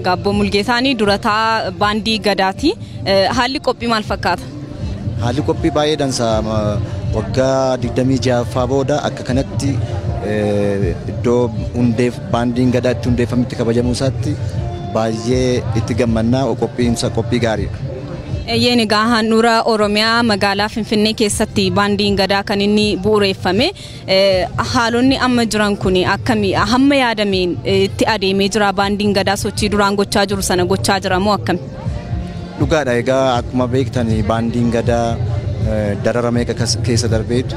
Obbo Mulgeetaanii durataa baandii Gadaati. Haalli qophii maal fakkaata? Haalli qophii baay'ee dansa. Waggaa 26ffaa booda akka kanatti iddoo hundeef baandiin Gadaa itti hundeeffametti kabajamuu isaatti baay'ee itti gammannaa, qophiinsa qophii gaariidha. Eeyyeen, egaa handhuura Oromiyaa magaalaa Finfinnee keessatti baandiin Gadaa kan inni bu'uureffame. Haalonni amma jiran kun akkamii, hamma yaadameen itti adeemee jira? Baandiin Gadaa sochii duraan gochaa jiru sana gochaa jira moo akkami? Dhugaadha, egaa akkuma beektan baandiin Gadaa darara meeqa keessa darbeetu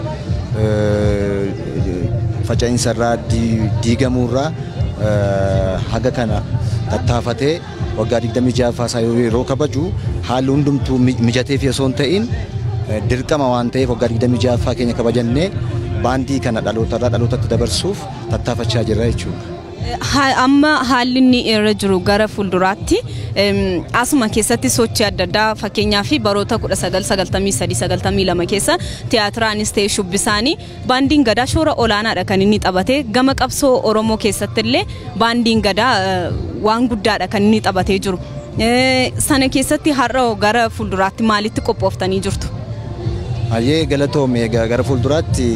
faca'insa irraa, diigamuurraa haga kana tattaafatee waggaa 26ffaa isaa yeroo kabaju haalli hundumtuu mijatee fi osoo hin ta'in dirqama waan ta'eef waggaa 26ffaa keenya kabajannee baandii kana dhalootarraa dhalootatti dabarsuuf tattaafachaa jirra jechuudha. Amma haalli inni irra jiru gara fuulduraatti asuma keessatti sochii adda addaa, fakkeenyaa fi baroota 1993, 92 keessa tiyaatiraanis ta'e shubbisaanii baandiin Gadaa shoora olaanaadha kan inni taphate. Gama qabsoo Oromoo keessatti illee baandiin Gadaa waan guddaadha kan inni taphatee jiru. Sana keessatti har'a gara fuulduraatti maalitti qophooftanii jirtu? Hayyee, galatoome. Egaa gara fuulduraatti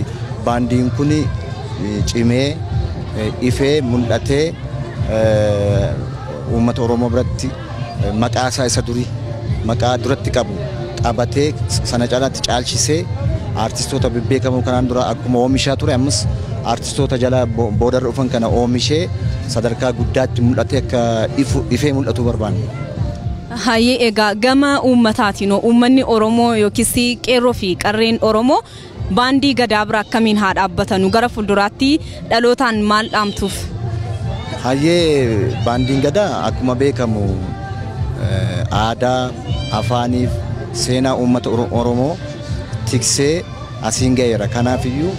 baandiin kun cimee ifee mul'atee uummata Oromoo biratti maqaa isaa isa durii, maqaa duratti qabu qabatee, sana caalaatti caalchisee aartistoota bebbeekamoo kanaan dura akkuma oomishaa ture ammas aartistoota jala boodarra dhufan kana oomishee sadarkaa guddaatti mul'atee akka ifee mul'atu barbaanna. Hayyee, egaa gama uummataatiin uummanni Oromoo yookiis qeerroo fi qarreen Oromoo baandii Gadaa bira akkamiin haa dhaabbatanu? Gara fuulduraatti dhalootaan maal dhaamtuuf? Hayyee, baandiin Gadaa akkuma beekamu aadaa, afaaniif seenaa uummata Oromoo tiksee asiin ga'eera. Kanaafiyyuu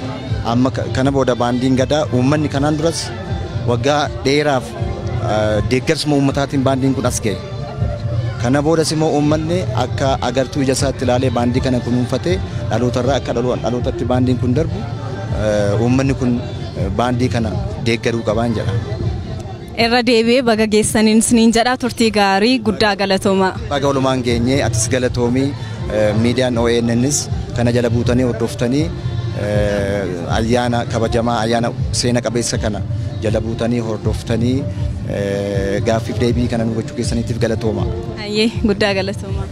amma kana booda baandiin Gadaa uummanni kanaan duras waggaa dheeraaf deeggarsuma uummataatiin baandiin kun as ga'e. Kana boodas immoo uummanni akka agartuu ija isaatti ilaalee baandii kana kunuunfatee dhalootarraa akka dhalootatti baandiin kun darbu uummanni kun baandii kana deeggaruu qabaan jedha. Irra deebi'ee baga geessaniin isiniin jedha, turtii gaarii, guddaa galatooma. Baga walumaan geenyee, atis galatoomii, miidiyaan ONNs kana jala buutanii hordoftanii ayyaana kabajamaa, ayyaana seena qabeessa kana jala buutanii hordoftanii gaaffiif deebii kana nu gochuu keessaniitiif galatooma. Hayyee, guddaa galatooma.